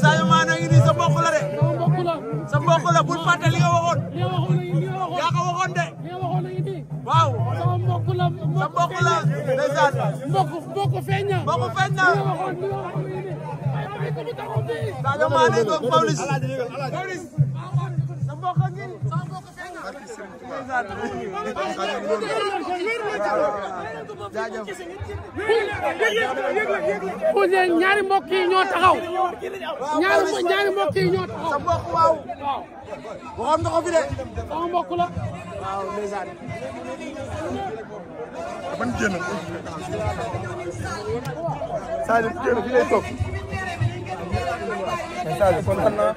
Sadio Mané ngi nii sa mbokk la de. sa mbokk la bul fàtte li nga waxoon. yaa ko waxoon de. waaw. sa mbokk la ndeysaan. mbokk feeñ na. Sadio Mané ko Pawlish. Pawlish. sa mbokk ngi. ñaari mbokk yi ñoo taxaw. ñaari mbokk yi ñoo taxaw. sa mbokk waaw. waxoon nga ko fi de. sama mbokk la. waaw ndeysaan. ban génn. Sadio génn fi lay toog. Sadio kon xam naa.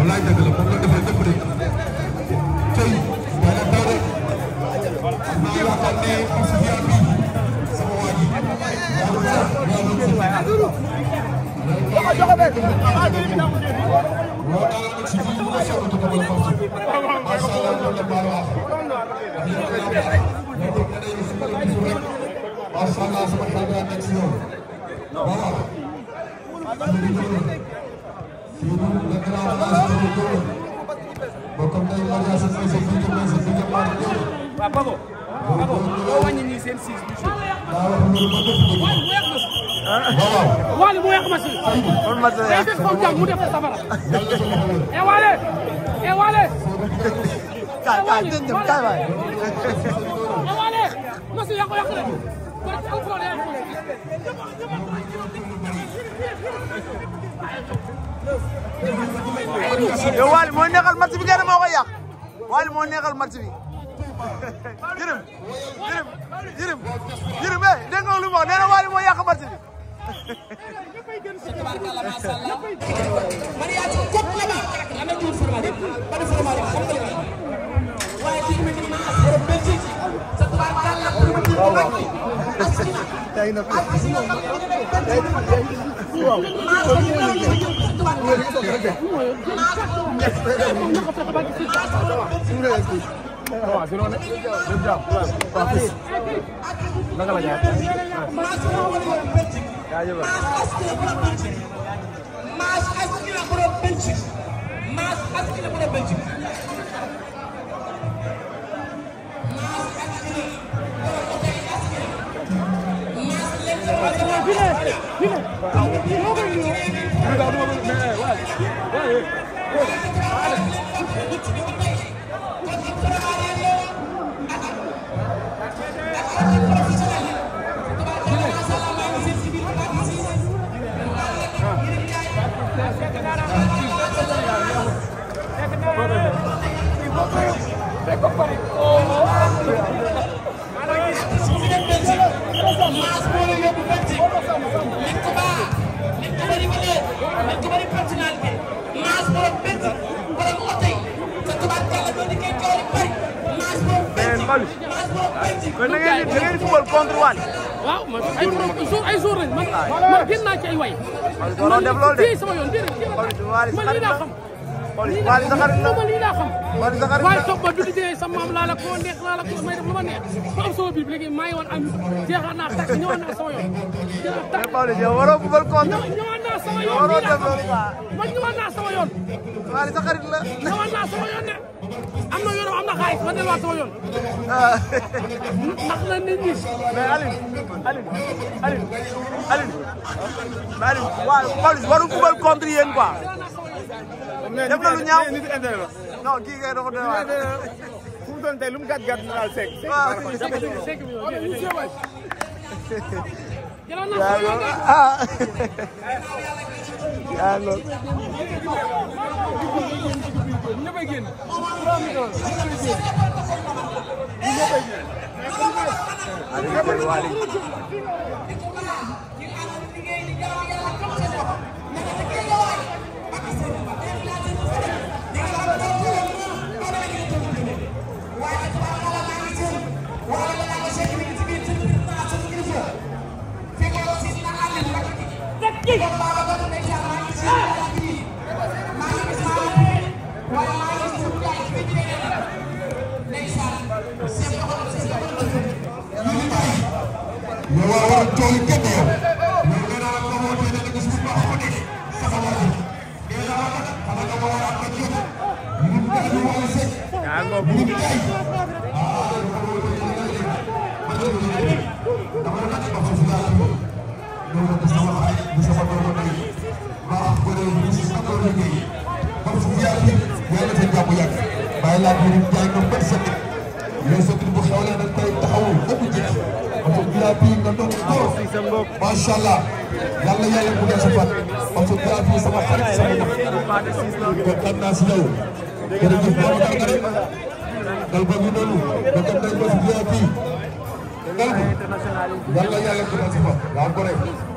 wallaay dëgg la moom la defee lépp de tey dana daw rek maa yaakaar ne parce que yaa bi sama waa ji maşallah sama xel daa nekk si yow waaw bokkam day mariage sa sa fi jëm sa fi jëm ma waaw Babo boo wàññi nii seen siis bi Wally mu yàq machine day fekk comme jàng mu def safara e Wally e Wally kaay jëm kaay waay e Wally machine yàqu de barke alxuraan yàqu yow Wally moo neexal match bi ngeen moo koy yàq Wally moo neexal match bi yirim dégg nga lu mu wax nee na Wally moo yàq match bi tabarkalla masha Allah mariage kop la ba amé tour formalité pas de formalité xam nga li waaye ci mi ma affaire Belgique sa tabarkalla tay na kon da ngeen football contre Wally. waaw man ay jour lañ man génn naa ci ay way. man def loolu de fii sama yoon déedéet. Wally man lii laa xam. Wally sa xarit la man lii laa xam. Wally sa xarit la waaye toog ba du liggéey sa maam laa la ko neex laa la ko may def lu ma neex ba am sama biir léegi maa ngi woon am jeexal naa tàkk ñëwaat naa sama yoon. jeexal tàkk mais Pawlish yow waroo football contre. ñëwaat naa sama yoon waroo def loolu quoi. man ñëwaat naa sama yoon. Wally sa xarit la. ñëwaat naa sama yoon ne am na yoon am na xaalis ma delluwaat sama yoon. ndax na nit ñi. mais Aliou waaw Pawlish warul football contre yéen quoi. def na lu ñaaw non kii kay dafa doy waar. fu mu doon tey lu mu gàtt gàtt na daal seck. waaw. yaa ngi Mashallah yalla yalla bu dess fat parce que yaa fi sama xarit sama ko xamna ci yow jërëjëf dal ba ñu nonu do ko day ba ci yaa fi dal yalla yalla bu dess fat la ko rek